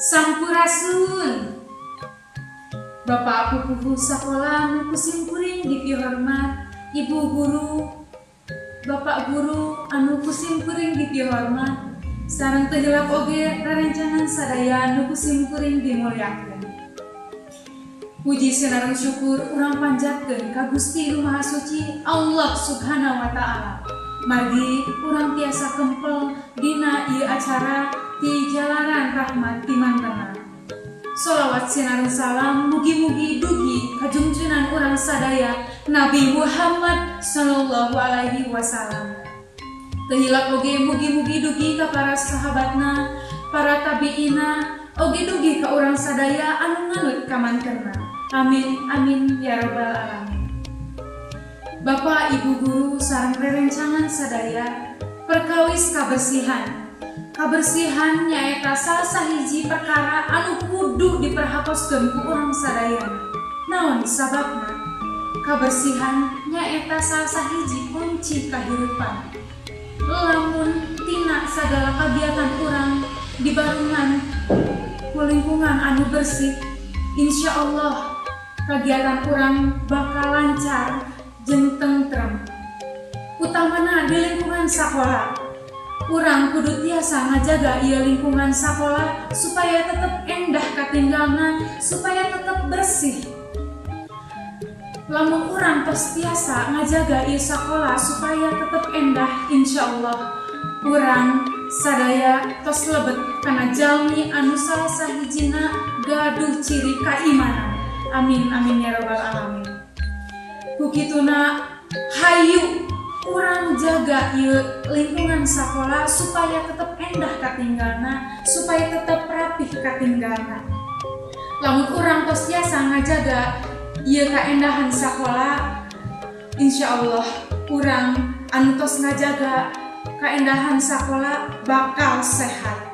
Sampurasun. Bapak pupuhu sakola nu ku simkuring dipihormat, Ibu guru, Bapak guru anu ku simkuring dipihormat, sareng teu hilap oge rerencangan sadaya nu ku simkuring dimulyakeun. Puji sinareng syukur urang panjatkeun ka Gusti Nu Maha Suci Allah Subhanahu wa Ta'ala. Margi urang tiasa kempel dina ieu acara ti jalaran rahmat ti mantena. Solawat sinareng salam mugi-mugi dugi ka junjunan urang sadaya, Nabi Muhammad Sallallahu Alaihi Wasallam. Teu hilap oge mugi-mugi dugi ka para sahabatna, para tabiina, oge dugi ka urang sadaya anu nganut ka manterna. Amin amin ya robbal alamin. Bapak, Ibu guru sareng rerencangan sadaya, perkawis kabersihan. Kabersihan nyaeta salah sahiji perkara anu kudu diperhatoskeun ku urang sadayana. Naon sababna? Kabersihan nyaeta salah sahiji kunci kahirupan. Lamun tina sagala kagiatan urang dibarungan ku lingkungan anu bersih, insya Allah kegiatan urang bakal lancar jeung tentrem. Utamana di lingkungan sekolah. Urang kudu tiasa ngajaga ieu lingkungan sekolah supaya tetap endah katinggalna, supaya tetap bersih. Lamun urang tos tiasa ngajaga ieu sekolah supaya tetap endah, insya Allah urang sadaya tos lebet kana jalmi anu salah sahijina gaduh ciri keimanan. Amin amin ya robbal alamin. Kukituna, hayu urang jaga ieu lingkungan sekolah supaya tetap endah katinggalna, supaya tetap rapih katinggalna. Lamun urang tos tiasa ngajaga ieu kaendahan sekolah, insya Allah urang anu tos ngajaga kaendahan sekolah bakal sehat.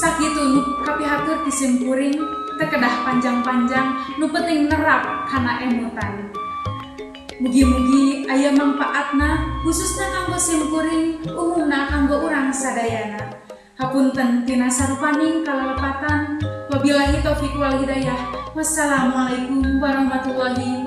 Sakitu nu kapihatur ti simkuring, teu kedah panjang-panjang, nu penting nerap kana emutan. Mugi-mugi aya mangpaatna, khususna kanggo simkuring, umumna kanggo urang sadayana. Hapunten tina sarupaning kalalepatan. Wabillahi taufik wal hidayah. Wassalamualaikum warahmatullahi.